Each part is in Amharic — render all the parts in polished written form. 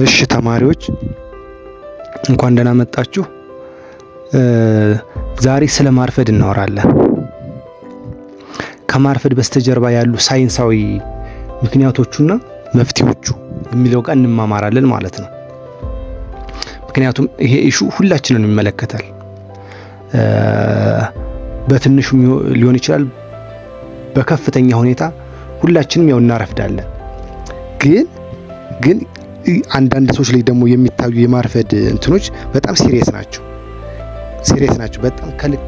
እሺ ተማሪዎች፣ እንኳን ደህና መጣችሁ። ዛሬ ስለ ማርፈድ እናወራለን። ከማርፈድ በስተጀርባ ያሉ ሳይንሳዊ ምክንያቶቹና መፍትሄዎቹ የሚለው ጋር እንማማራለን ማለት ነው። ምክንያቱም ይሄ issue ሁላችንን ይመለከታል። በትንሹ ሊሆን ይችላል፣ በከፍተኛ ሁኔታ ሁላችንም ያው እናረፍዳለን። ግን አንዳንድ ሰዎች ላይ ደግሞ የሚታዩ የማርፈድ እንትኖች በጣም serious ናቸው። Serious ናቸው። በጣም ከልክ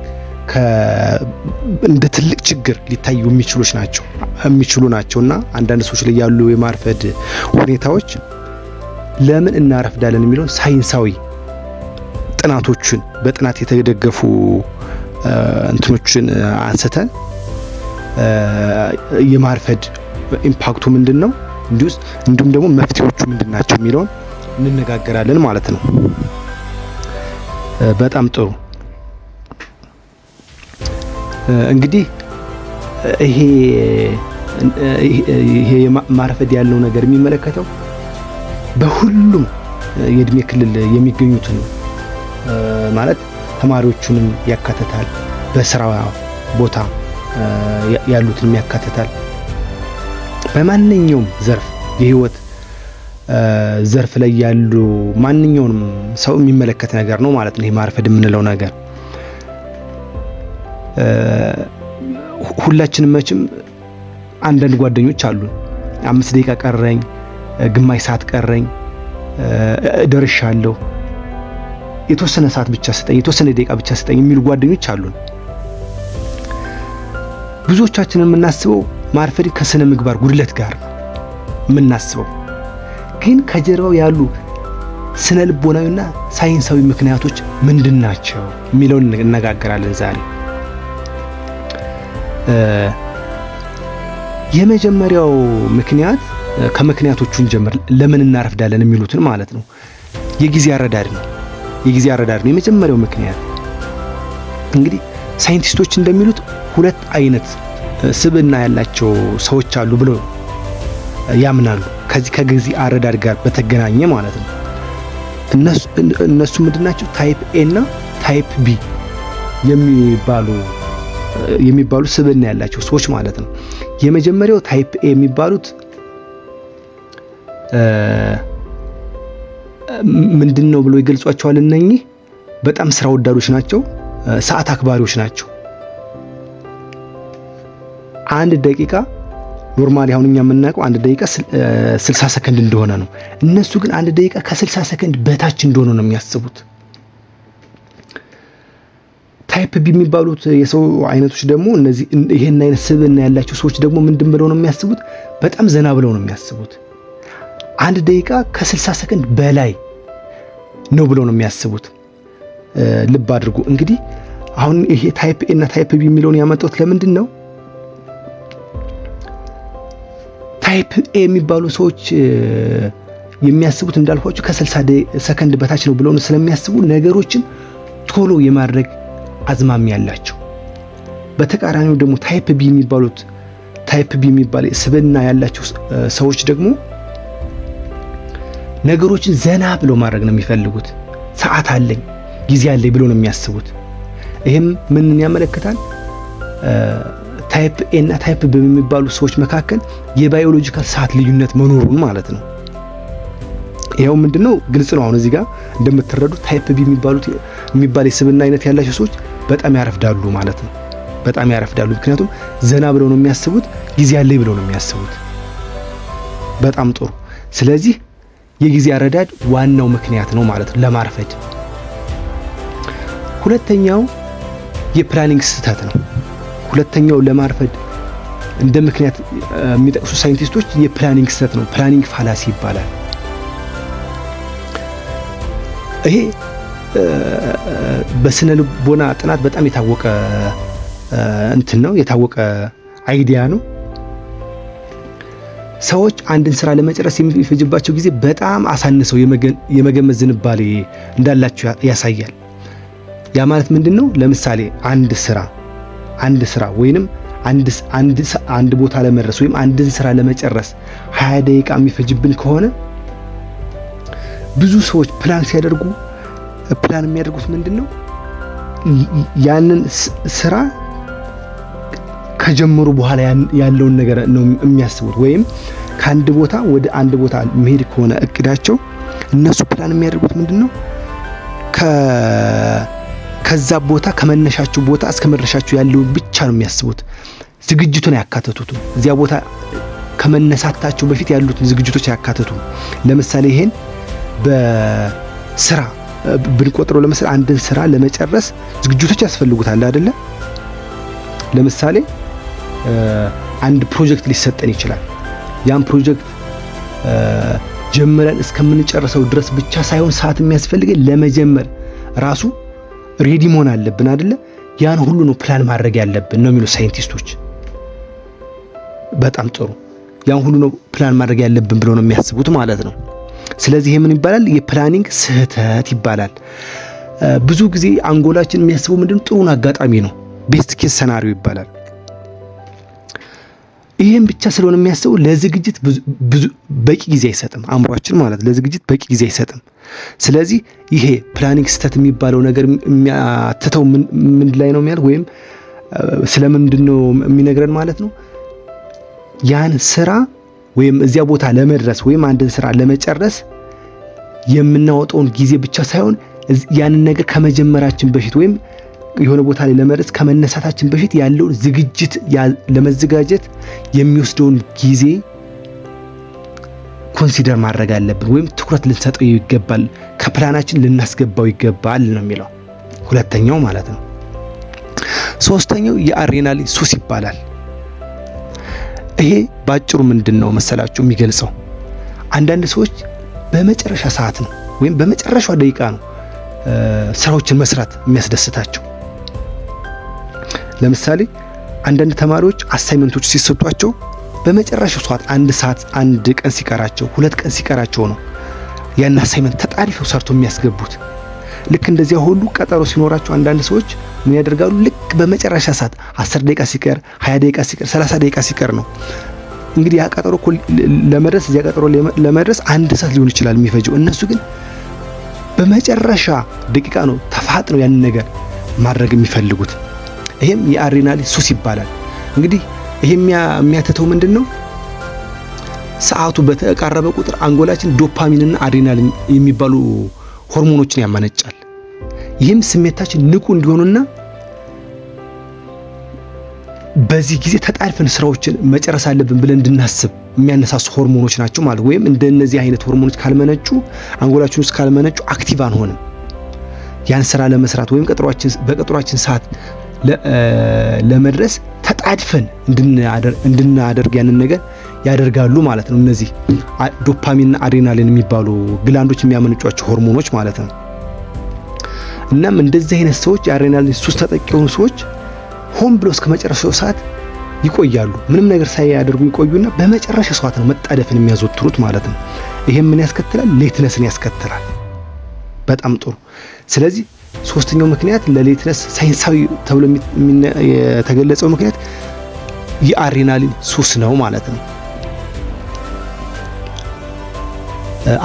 እንደ ትልቅ ችግር ሊታዩ የሚችሉ ናቸው እና አንዳንድ ሰዎች ላይ ያሉ የማርፈድ ሁኔታዎች ለምን እናረፍዳለን የሚለውን ሳይንሳዊ ጥናቶችን፣ በጥናት የተደገፉ እንትኖችን አንስተን የማርፈድ impact ኡ ምንድን ነው፣ እንዲሁም ደግሞ መፍትሄዎቹ ምንድን ናቸው የሚለውን እንነጋገራለን ማለት ነው። በጣም ጥሩ። እንግዲህ ይሄ ማርፈድ ያለው ነገር የሚመለከተው በሁሉም የእድሜ ክልል የሚገኙትን፣ ማለት ተማሪዎቹንም ያካትታል፣ በስራ ቦታ ያሉትንም ያካትታል። በማንኛውም ዘርፍ፣ የህይወት ዘርፍ ላይ ያሉ ማንኛውንም ሰው የሚመለከት ነገር ነው ማለት ነው። ይሄ ማርፈድ የምንለው ነገር ሁላችንም መቼም አንዳንድ ጓደኞች አሉን። 5 ደቂቃ ቀረኝ፣ ግማሽ ሰዓት ቀረኝ፣ እደርሻለሁ፣ የተወሰነ ሰዓት ብቻ ስጠኝ፣ የተወሰነ ደቂቃ ብቻ ስጠኝ የሚሉ ጓደኞች አሉን። ብዙዎቻችንን የምናስበው ማርፈድ ከስነ ምግባር ጉድለት ጋር ነው የምናስበው። ግን ከጀርባው ያሉ ስነ ልቦናዊና ሳይንሳዊ ምክንያቶች ምንድን ናቸው የሚለውን እንነጋገራለን ዛሬ። የመጀመሪያው ምክንያት፣ ከምክንያቶቹ እንጀምር፣ ለምን እናረፍዳለን የሚሉትን ማለት ነው። የጊዜ አረዳድ ነው። የጊዜ አረዳድ ነው የመጀመሪያው ምክንያት። እንግዲህ ሳይንቲስቶች እንደሚሉት ሁለት አይነት ስብዕና ያላቸው ሰዎች አሉ ብለው ያምናሉ። ከዚህ ከጊዜ አረዳድ ጋር በተገናኘ ማለት ነው። እነሱ ምንድናቸው? Type A እና type B የሚባሉ ስብዕና ያላቸው ሰዎች ማለት ነው። የመጀመሪያው type A የሚባሉት ምንድን ነው ብሎ ይገልጿቸዋል? እነኚህ በጣም ስራ ወዳዶች ናቸው፣ ሰዓት አክባሪዎች ናቸው። 1 ደቂቃ normally አሁን እኛ የምናውቀው 1 ደቂቃ 60 ሰከንድ እንደሆነ ነው። እነሱ ግን 1 ደቂቃ ከ60 ሰከንድ በታች እንደሆነ ነው የሚያስቡት። Type B የሚባሉት የሰው አይነቶች ደግሞ፣ እነዚህ ይሄን አይነት ስብዕና ያላቸው ሰዎች ደግሞ ምንድን ብለው ነው የሚያስቡት? በጣም ዘና ብለው ነው የሚያስቡት። 1 ደቂቃ ከ60 ሰከንድ በላይ ነው ብለው ነው የሚያስቡት። ልብ አድርጉ፣ እንግዲህ አሁን ይሄ type A እና type B የሚለውን ያመጣሁት ለምንድን ነው? Type A የሚባሉ ሰዎች የሚያስቡት እንዳልኳችሁ ከ60 ሰከንድ በታች ነው ብለው ስለሚያስቡ ነገሮችን ቶሎ የማድረግ አዝማሚያ ያላቸው። በተቃራኒው ደግሞ type B የሚባል ስብዕና ያላቸው ሰዎች ደግሞ ነገሮችን ዘና ብለው ማድረግ ነው የሚፈልጉት። ሰዓት አለኝ፣ ጊዜ አለኝ ብሎ ነው የሚያስቡት። ይህም ምንን ያመለክታል? Type A እና type B በሚባሉ ሰዎች መካከል የ biological ሰዓት ልዩነት መኖሩን ማለት ነው። ይኸው ምንድነው፣ ግልጽ ነው። አሁን እዚህ ጋር እንደምትረዱት type B የሚባል የስብዕና አይነት ያላቸው ሰዎች በጣም ያረፍዳሉ ማለት ነው። በጣም ያረፍዳሉ። ምክንያቱም ዘና ብለው ነው የሚያስቡት፣ ጊዜ አለኝ ብለው ነው የሚያስቡት። በጣም ጥሩ። ስለዚህ የጊዜ አረዳድ ዋናው ምክንያት ነው ማለት ነው ለማርፈድ። ሁለተኛው የ planning ስህተት ነው። ሁለተኛው ለማርፈድ እንደ ምክንያት የሚጠቅሱ ሳይንቲስቶች የ planning ስህተት ነው። Planning fallacy ይባላል። ይሄ በስነ ልቦና ጥናት በጣም የታወቀ እንትን ነው፣ የታወቀ idea ነው። ሰዎች አንድን ስራ ለመጨረስ የሚፈጅባቸው ጊዜ በጣም አሳንሰው የመገመት ዝንባሌ እንዳላቸው ያሳያል። ያ ማለት ምንድን ነው? ለምሳሌ አንድ ስራ ወይንም አንድ ቦታ ለመድረስ ወይም አንድን ስራ ለመጨረስ 20 ደቂቃ የሚፈጅብን ከሆነ ብዙ ሰዎች ፕላን ሲያደርጉ ፕላን የሚያደርጉት ምንድን ነው? ያንን ስራ ከጀመሩ በኋላ ያለውን ነገር ነው የሚያስቡት። ወይም ከአንድ ቦታ ወደ አንድ ቦታ መሄድ ከሆነ እቅዳቸው፣ እነሱ ፕላን የሚያደርጉት ምንድን ነው? ከዛ ቦታ፣ ከመነሻቸው ቦታ እስከ መድረሻቸው ያለውን ብቻ ነው የሚያስቡት። ዝግጅቱን አያካትቱትም። እዚያ ቦታ ከመነሳታቸው በፊት ያሉትን ዝግጅቶች አያካትቱም። ለምሳሌ ይሄን በስራ ብንቆጥረው፣ ለምሳሌ አንድን ስራ ለመጨረስ ዝግጅቶች ያስፈልጉታል አይደለ? ለምሳሌ አንድ ፕሮጀክት ሊሰጠን ይችላል። ያን ፕሮጀክት ጀምረን እስከምንጨርሰው ድረስ ብቻ ሳይሆን ሰዓት የሚያስፈልገን፣ ለመጀመር ራሱ ready መሆን አለብን አይደለ? ያን ሁሉ ነው ፕላን ማድረግ ያለብን ነው የሚሉ ሳይንቲስቶች። በጣም ጥሩ። ያን ሁሉ ነው ፕላን ማድረግ ያለብን ብለው ነው የሚያስቡት ማለት ነው። ስለዚህ ይሄ ምን ይባላል? የ planning ስህተት ይባላል። ብዙ ጊዜ አንጎላችን የሚያስበው ምንድን ጥሩን አጋጣሚ ነው። Best case scenario ይባላል። ይህም ብቻ ስለሆነ የሚያስበው ለዝግጅት ብዙ በቂ ጊዜ አይሰጥም። አእምሯችን ማለት ለዝግጅት በቂ ጊዜ አይሰጥም። ስለዚህ ይሄ planning ስህተት የሚባለው ነገር የሚያትተው ምን ላይ ነው የሚያል ወይም ስለምንድን ነው የሚነግረን ማለት ነው? ያን ስራ ወይም እዚያ ቦታ ለመድረስ ወይም አንድን ስራ ለመጨረስ የምናወጣውን ጊዜ ብቻ ሳይሆን፣ ያንን ነገር ከመጀመራችን በፊት ወይም የሆነ ቦታ ላይ ለመድረስ ከመነሳታችን በፊት ያለውን ዝግጅት፣ ለመዘጋጀት የሚወስደውን ጊዜ consider ማድረግ አለብን ወይም ትኩረት ልንሰጠው ይገባል፣ ከፕላናችን ልናስገባው ይገባል ነው የሚለው ሁለተኛው ማለት ነው። ሶስተኛው የአድሬናሊን ሱስ ይባላል። ይሄ ባጭሩ ምንድን ነው መሰላችሁ የሚገልጸው? አንዳንድ ሰዎች በመጨረሻ ሰዓት ነው ወይም በመጨረሻው ደቂቃ ነው ስራዎችን መስራት የሚያስደስታቸው። ለምሳሌ አንዳንድ ተማሪዎች assignment ኦች ሲሰጧቸው በመጨረሻው ሰዓት፣ አንድ ሰዓት፣ አንድ ቀን ሲቀራቸው፣ 2 ቀን ሲቀራቸው ነው ያን assignment ተጣድፈው ሰርተው የሚያስገቡት። ልክ እንደዚያ ሁሉ ቀጠሮ ሲኖራቸው አንዳንድ ሰዎች ምን ያደርጋሉ? ልክ በመጨረሻ ሰዓት፣ 10 ደቂቃ ሲቀር፣ 20 ደቂቃ ሲቀር፣ 30 ደቂቃ ሲቀር ነው። እንግዲህ ያ ቀጠሮ እኮ ለመድረስ፣ እዚያ ቀጠሮ ለመድረስ አንድ ሰዓት ሊሆን ይችላል የሚፈጀው። እነሱ ግን በመጨረሻ ደቂቃ ነው ተፋጥነው ያንን ነገር ማድረግ የሚፈልጉት። ይሄም የአድሬናሊን ሱስ ይባላል። እንግዲህ ይሄ የሚያትተው ምንድን ነው? ሰዓቱ በተቃረበ ቁጥር አንጎላችን ዶፓሚንና አድሬናሊን የሚባሉ ሆርሞኖችን ያመነጫል። ይህም ስሜታችን ንቁ እንዲሆኑና በዚህ ጊዜ ተጣድፈን ስራዎችን መጨረስ አለብን ብለን እንድናስብ የሚያነሳሱ ሆርሞኖች ናቸው ማለት። ወይም እንደነዚህ አይነት ሆርሞኖች ካልመነጩ፣ አንጎላችን ውስጥ ካልመነጩ active አንሆንም። ያን ስራ ለመስራት ወይም በቀጠሯችን ሰዓት ለመድረስ ተጣድፈን እንድናደርግ ያንን ነገር ያደርጋሉ ማለት ነው። እነዚህ ዶፓሚንና አድሬናሊን የሚባሉ gland ኦች የሚያመነጯቸው ሆርሞኖች ማለት ነው። እናም እንደዚህ አይነት ሰዎች፣ የአድሬናሊን ሱስ ተጠቂ የሆኑ ሰዎች ሆን ብለው እስከ መጨረሻው ሰዓት ይቆያሉ። ምንም ነገር ሳያደርጉ ይቆዩና በመጨረሻ ሰዓት ነው መጣደፍን የሚያዘወትሩት ማለት ነው። ይሄም ምን ያስከትላል? Lateness ን ያስከትላል። በጣም ጥሩ። ስለዚህ ሶስተኛው ምክንያት ለ lateness ሳይንሳዊ ተብሎ የተገለጸው ምክንያት የአድሬናሊን ሱስ ነው ማለት ነው።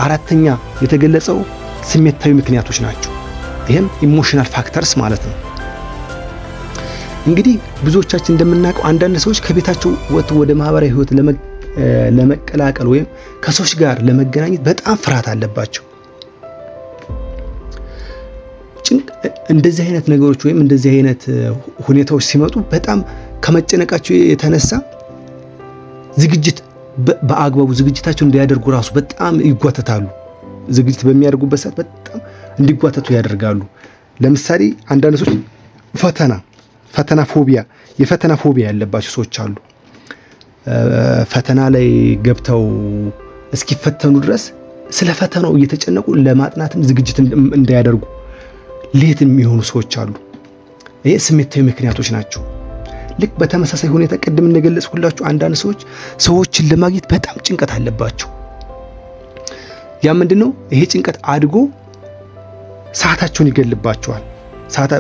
አራተኛ የተገለጸው ስሜታዊ ምክንያቶች ናቸው። ይህም emotional factors ማለት ነው። እንግዲህ ብዙዎቻችን እንደምናውቀው አንዳንድ ሰዎች ከቤታቸው ወጥተው ወደ ማህበራዊ ህይወት ለመቀላቀል ወይም ከሰዎች ጋር ለመገናኘት በጣም ፍርሃት አለባቸው። እንደዚህ አይነት ነገሮች ወይም እንደዚህ አይነት ሁኔታዎች ሲመጡ በጣም ከመጨነቃቸው የተነሳ ዝግጅት በአግባቡ ዝግጅታቸውን እንዲያደርጉ ራሱ በጣም ይጓተታሉ። ዝግጅት በሚያደርጉበት ሰዓት በጣም እንዲጓተቱ ያደርጋሉ። ለምሳሌ አንዳንድ ሰዎች ፈተና phobia፣ የፈተና phobia ያለባቸው ሰዎች አሉ። ፈተና ላይ ገብተው እስኪፈተኑ ድረስ ስለ ፈተናው እየተጨነቁ ለማጥናትም ዝግጅት እንዳያደርጉ late የሚሆኑ ሰዎች አሉ። ይሄ ስሜታዊ ምክንያቶች ናቸው። ልክ በተመሳሳይ ሁኔታ ቅድም እንደገለጽኩላችሁ አንዳንድ ሰዎች ሰዎችን ለማግኘት በጣም ጭንቀት አለባቸው። ያ ምንድነው? ይሄ ጭንቀት አድጎ ሰዓታቸውን ይገልባቸዋል።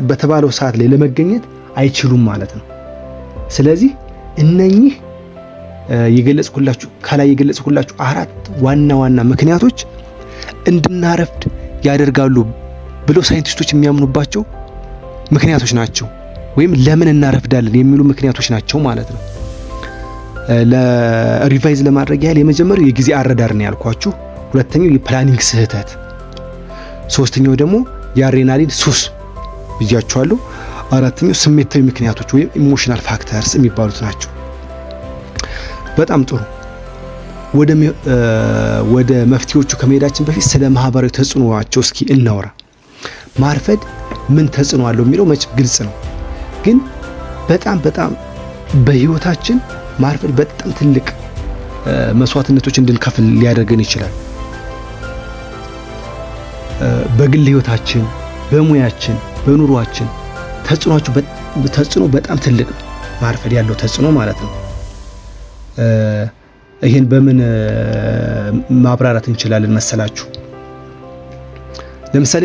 በተባለው ሰዓት ላይ ለመገኘት አይችሉም ማለት ነው። ስለዚህ እነኚህ የገለጽኩላችሁ፣ ከላይ የገለጽኩላችሁ አራት ዋና ዋና ምክንያቶች እንድናረፍድ ያደርጋሉ ብለው ሳይንቲስቶች የሚያምኑባቸው ምክንያቶች ናቸው። ወይም ለምን እናረፍዳለን የሚሉ ምክንያቶች ናቸው ማለት ነው። ለ revise ለማድረግ ያህል የመጀመሪያው የጊዜ አረዳድ ነው ያልኳችሁ። ሁለተኛው የ planning ስህተት፣ ሶስተኛው ደግሞ የአድሬናሊን ሱስ ብያችኋለሁ። አራተኛው ስሜታዊ ምክንያቶች ወይም emotional factors የሚባሉት ናቸው። በጣም ጥሩ። ወደ መፍትሄዎቹ ከመሄዳችን በፊት ስለ ማህበራዊ ተጽዕኖዋቸው እስኪ እናውራ። ማርፈድ ምን ተጽዕኖ አለው የሚለው መቼም ግልጽ ነው። ግን በጣም በጣም በህይወታችን ማርፈድ በጣም ትልቅ መስዋዕትነቶች እንድንከፍል ሊያደርገን ይችላል። በግል ህይወታችን፣ በሙያችን፣ በኑሯችን ተጽዕኖ በጣም ትልቅ ነው። ማርፈድ ያለው ተጽዕኖ ማለት ነው። ይህን በምን ማብራራት እንችላለን መሰላችሁ? ለምሳሌ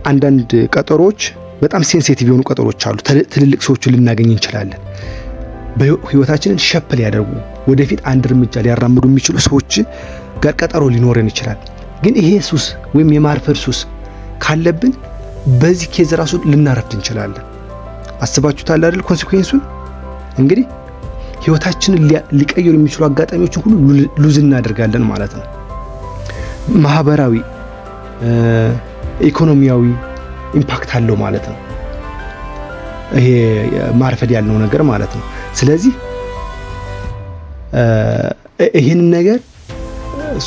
አንዳንድ ቀጠሮዎች በጣም sensitive የሆኑ ቀጠሮዎች አሉ። ትልልቅ ሰዎችን ልናገኝ እንችላለን። በህይወታችንን shape ሊያደርጉ፣ ወደፊት አንድ እርምጃ ሊያራምዱ የሚችሉ ሰዎች ጋር ቀጠሮ ሊኖረን ይችላል። ግን ይሄ ሱስ ወይም የማርፈድ ሱስ ካለብን በዚህ case ራሱ ልናረፍድ እንችላለን። አስባችሁታል አይደል? Consequence ኡን እንግዲህ ህይወታችንን ሊቀይሩ የሚችሉ አጋጣሚዎችን ሁሉ lose እናደርጋለን ማለት ነው። ማህበራዊ፣ ኢኮኖሚያዊ impact አለው ማለት ነው። ይሄ ማርፈድ ያልነው ነገር ማለት ነው። ስለዚህ ይህንን ነገር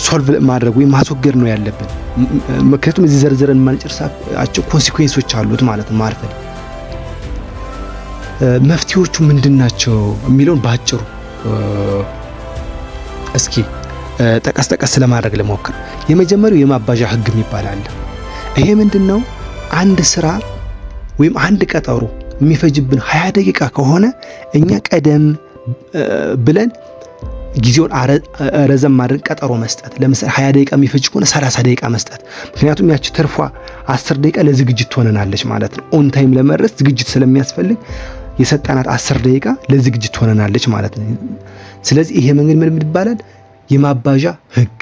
solve ማድረግ ወይም ማስወገድ ነው ያለብን። ምክንያቱም እዚህ ዘርዝረን የማንጨርሳቸው consequence ኦች አሉት ማለት ነው ማርፈድ። መፍትሄዎቹ ምንድን ናቸው የሚለውን በአጭሩ እስኪ ጠቀስ ጠቀስ ለማድረግ ልሞክር። የመጀመሪያው የማባዣ ህግ የሚባል አለ። ይሄ ምንድን ነው? አንድ ስራ ወይም አንድ ቀጠሮ የሚፈጅብን 20 ደቂቃ ከሆነ እኛ ቀደም ብለን ጊዜውን ረዘም ማድረግ ቀጠሮ መስጠት። ለምሳሌ 20 ደቂቃ የሚፈጅ ከሆነ 30 ደቂቃ መስጠት። ምክንያቱም ያቺ ትርፏ 10 ደቂቃ ለዝግጅት ትሆነናለች ማለት ነው። On time ለመድረስ ዝግጅት ስለሚያስፈልግ የሰጠናት 10 ደቂቃ ለዝግጅት ትሆነናለች ማለት ነው። ስለዚህ ይሄ መንገድ ምን ይባላል? የማባዣ ህግ፣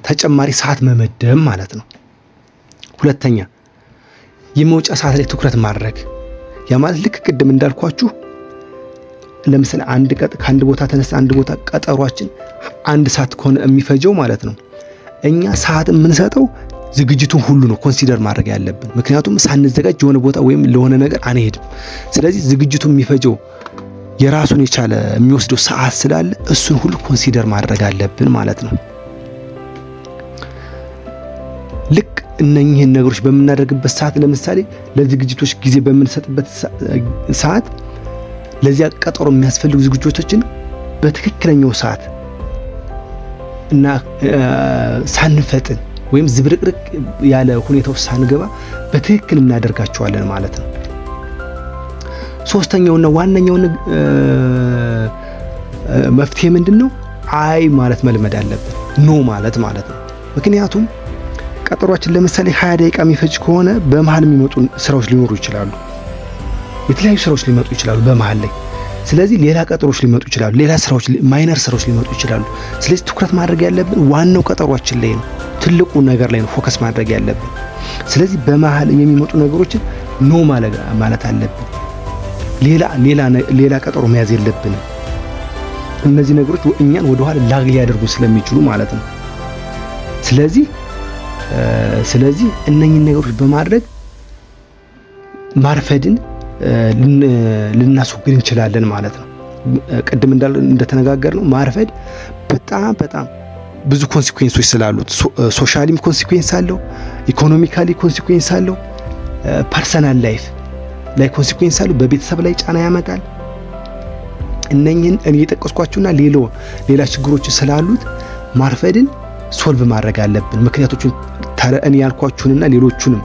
ተጨማሪ ሰዓት መመደብ ማለት ነው። ሁለተኛ፣ የመውጫ ሰዓት ላይ ትኩረት ማድረግ። ያ ማለት ልክ ቅድም እንዳልኳችሁ ለምሳሌ አንድ ቀጥ ከአንድ ቦታ ተነሳ አንድ ቦታ ቀጠሯችን 1 ሰዓት ከሆነ የሚፈጀው ማለት ነው። እኛ ሰዓት የምንሰጠው ዝግጅቱን ሁሉ ነው consider ማድረግ ያለብን። ምክንያቱም ሳንዘጋጅ የሆነ ቦታ ወይም ለሆነ ነገር አንሄድም። ስለዚህ ዝግጅቱ የሚፈጀው የራሱን የቻለ የሚወስደው ሰዓት ስላለ እሱን ሁሉ consider ማድረግ አለብን ማለት ነው። ልክ እነኚህን ነገሮች በምናደርግበት ሰዓት፣ ለምሳሌ ለዝግጅቶች ጊዜ በምንሰጥበት ሰዓት፣ ለዚያ ቀጠሮ የሚያስፈልጉ ዝግጅቶችን በትክክለኛው ሰዓት እና ሳንፈጥን ወይም ዝብርቅርቅ ያለ ሁኔታ ውስጥ ሳንገባ በትክክል እናደርጋቸዋለን ማለት ነው። ሶስተኛውና ዋነኛው መፍትሄ ምንድን ነው? አይ ማለት መልመድ አለብን። No ማለት ማለት ነው። ምክንያቱም ቀጠሯችን ለምሳሌ 20 ደቂቃ የሚፈጅ ከሆነ በመሀል የሚመጡ ስራዎች ሊኖሩ ይችላሉ። የተለያዩ ስራዎች ሊመጡ ይችላሉ በመሀል ላይ። ስለዚህ ሌላ ቀጠሮች ሊመጡ ይችላሉ። ሌላ ስራዎች፣ minor ስራዎች ሊመጡ ይችላሉ። ስለዚህ ትኩረት ማድረግ ያለብን ዋናው ቀጠሯችን ላይ ነው። ትልቁ ነገር ላይ ነው focus ማድረግ ያለብን። ስለዚህ በመሀል የሚመጡ ነገሮችን no ማለት አለብን። ሌላ ሌላ ሌላ ቀጠሮ መያዝ የለብንም። እነዚህ ነገሮች እኛን ወደኋላ lag ሊያደርጉ ስለሚችሉ ማለት ነው። ስለዚህ እነኝን ነገሮች በማድረግ ማርፈድን ልናስወግድ እንችላለን ማለት ነው። ቅድም እንደተነጋገርነው ማርፈድ በጣም በጣም ብዙ consequence ኦች ስላሉት socially ም consequence አለው፣ economically consequence አለው፣ personal life ላይ consequence አለው፣ በቤተሰብ ላይ ጫና ያመጣል። እነኝህን እኔ የጠቀስኳቸውና ሌሎ ሌላ ችግሮች ስላሉት ማርፈድን solve ማድረግ አለብን። ምክንያቶቹን እኔ ያልኳችሁንና ሌሎቹንም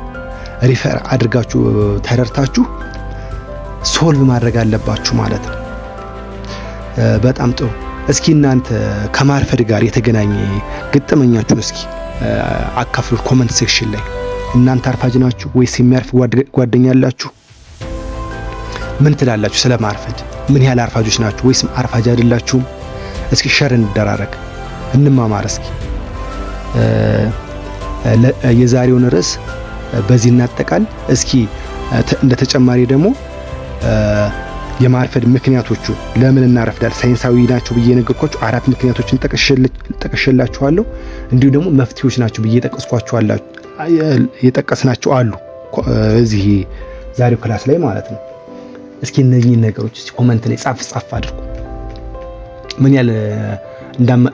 refer አድርጋችሁ ተረድታችሁ solve ማድረግ አለባችሁ ማለት ነው። በጣም ጥሩ። እስኪ እናንተ ከማርፈድ ጋር የተገናኘ ገጠመኛችሁን እስኪ አካፍሉ comment section ላይ። እናንተ አርፋጅ ናችሁ ወይስ የሚያርፍ ጓደኛ አላችሁ? ምን ትላላችሁ ስለ ማርፈድ? ምን ያህል አርፋጆች ናችሁ ወይስ አርፋጅ አይደላችሁም? እስኪ share እንደራረግ፣ እንማማር እስኪ። የዛሬውን ርዕስ በዚህ እናጠቃል። እስኪ እንደ ተጨማሪ ደግሞ የማርፈድ ምክንያቶቹ፣ ለምን እናረፍዳል፣ ሳይንሳዊ ናቸው ብዬ የነገርኳችሁ አራት ምክንያቶችን ጠቅሼላችኋለሁ። እንዲሁም ደግሞ መፍትሄዎች ናቸው ብዬ የጠቀስናቸው አሉ እዚህ ዛሬው class ላይ ማለት ነው። እስኪ እነዚህን ነገሮች እስኪ comment ላይ ጻፍ ጻፍ አድርጉ። ምን ያህል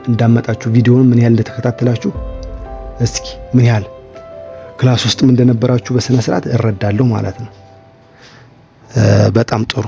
እንዳመጣችሁ፣ ቪዲዮውን ምን ያህል እንደተከታተላችሁ፣ እስኪ ምን ያህል class ውስጥም እንደነበራችሁ በስነ ስርዓት እረዳለሁ ማለት ነው። በጣም ጥሩ።